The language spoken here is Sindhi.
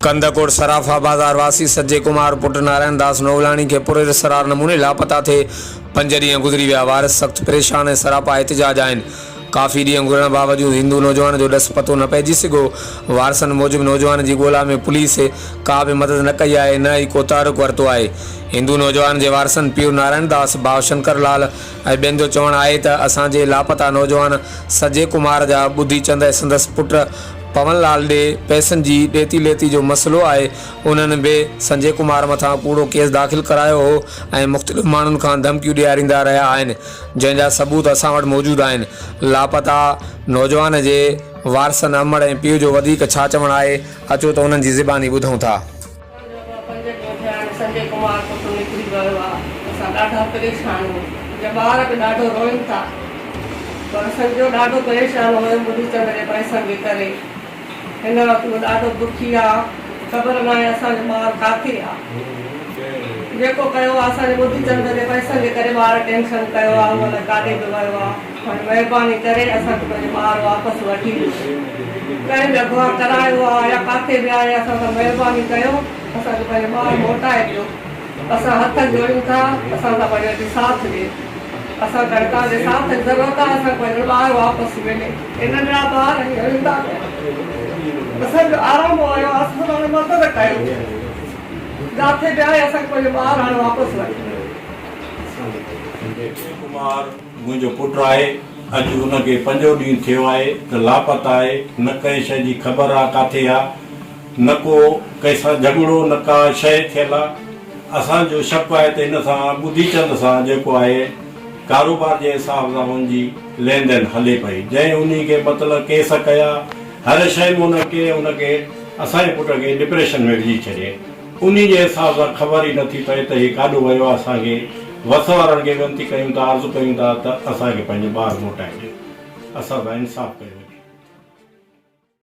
ڪنڌڪوٽ صرافا بازار واسي سجي ڪمار پٽ نارائڻ داس نولاڻي کي پراسرار نموني لاپتا ٿئي پنج ڏينهن گذري ويا، وارث سخت پريشان ۽ سراپا احتجاج آهن. ڪافي ڏينهن گذرڻ باوجود هندو نوجوان جو ڏس پتو نه پئجي سگهيو. وارثن موجب نوجوان جي ڳولا ۾ پوليس ڪا به مدد نه ڪئي آهي نه ئي ڪو تحرڪ ورتو آهي. هندو نوجوان جي وارثن پير نارائڻ داس، ڀاء شنڪر لال ۽ ٻين جو چوڻ آهي ته اسان جي لاپتا نوجوان سجي ڪمار جا ٻڌي چند ۽ سندس پٽ پون لال ڏي پئسن جي ڏيتي ليتي جو مسئلو آهي، انهن به سنجي ڪمار مٿان ڪوڙو ڪيس داخل ڪرايو هو ۽ مختلف ماڻهن کان ڌمڪيون ڏياريندا رهيا آهن، جنهن جا ثبوت اسان وٽ موجود آهن. لاپتا نوجوان جي وارثن امڙ ۽ پيء جو وڌيڪ ڇا چوڻ آهي، اچو ته انهن جي زباني ٻڌون ٿا. اسان جو ٻه پنج ڏينهن ٿيا آهن سنجي ڪمار پٽ نڪري ويو آ اسان ڏاڍا پريشان آهيون منهنجا ٻار به ڏاڍو روئن ٿا پر سنجو ڏاڍو پريشان هيو مڌي چند جي پئسن جي ڪري هن وقت اهو ڏاڍو دکي آ خبر ناهي اسان جو ٻار ڪاٿي آ جيڪو ڪيو آ اسان جي مڌي چند جي پئسن جي ڪري ٻار ٽينشن ڪيو آ اهو الائي ڪاڏي به ويو آ. هاڻي مهرباني ڪري اسان کي پنهنجو ٻار واپس وٺي ڏيو. ڪنهن به اغوا ڪرايو آ يا ڪاٿي به آهي اسان سان مهرباني ڪيو اسان کي پنهنجو ٻار موٽائي ڏيو. اسان هٿ جوڙيون ٿا اسان سان پنهنجو اچي ساٿ ڏي. اسان کي هاڻي توهان جي ساٿ جي ضرورت آ اسان کي پنهنجو ٻار واپس ملي. هي ننڍڙا ٻار ائين رلندا پيا. اسان جو آرام ويو آ اسان سان هاڻي مدد ڪيو. جاٿي به آهي اسان کي پنهنجو ٻار هاڻي واپس وٺي ڏيو. جي ڪمار منهنجو پٽ آهي، اڄ ان کي پنجون ڏينهن ٿيو آهي ته لاپتا آهي، نه ڪنهن شيء جي خبر آ ڪاٿي آ، نه ڪو ڪنهن سان جهڳڙو نه ڪا شيء ٿيل آ، اسان جو شڪ آهي ته هن سان ٻڌي چند سان جيڪو آهي ڪاروبار جي حساب سان ان جي لين دين هلي پئي، جنهن انهي کي مطلب ڪيس ڪيا، هر شيء ۾ ان کي ان کي اسان جي پٽ کي ڊپريشن ۾ وجهي ڇڏيائين. انهي جي حساب سان خبر ئي نٿي پئي ته هي ڪاڏو ويو آهي اسان کي وس وارن کي وينتي ڪيون ٿا عرض ڪيون ٿا ته اسان کي پنهنجو ٻار موٽائي ڏيو اسان سان انصاف ڪيو وڃي.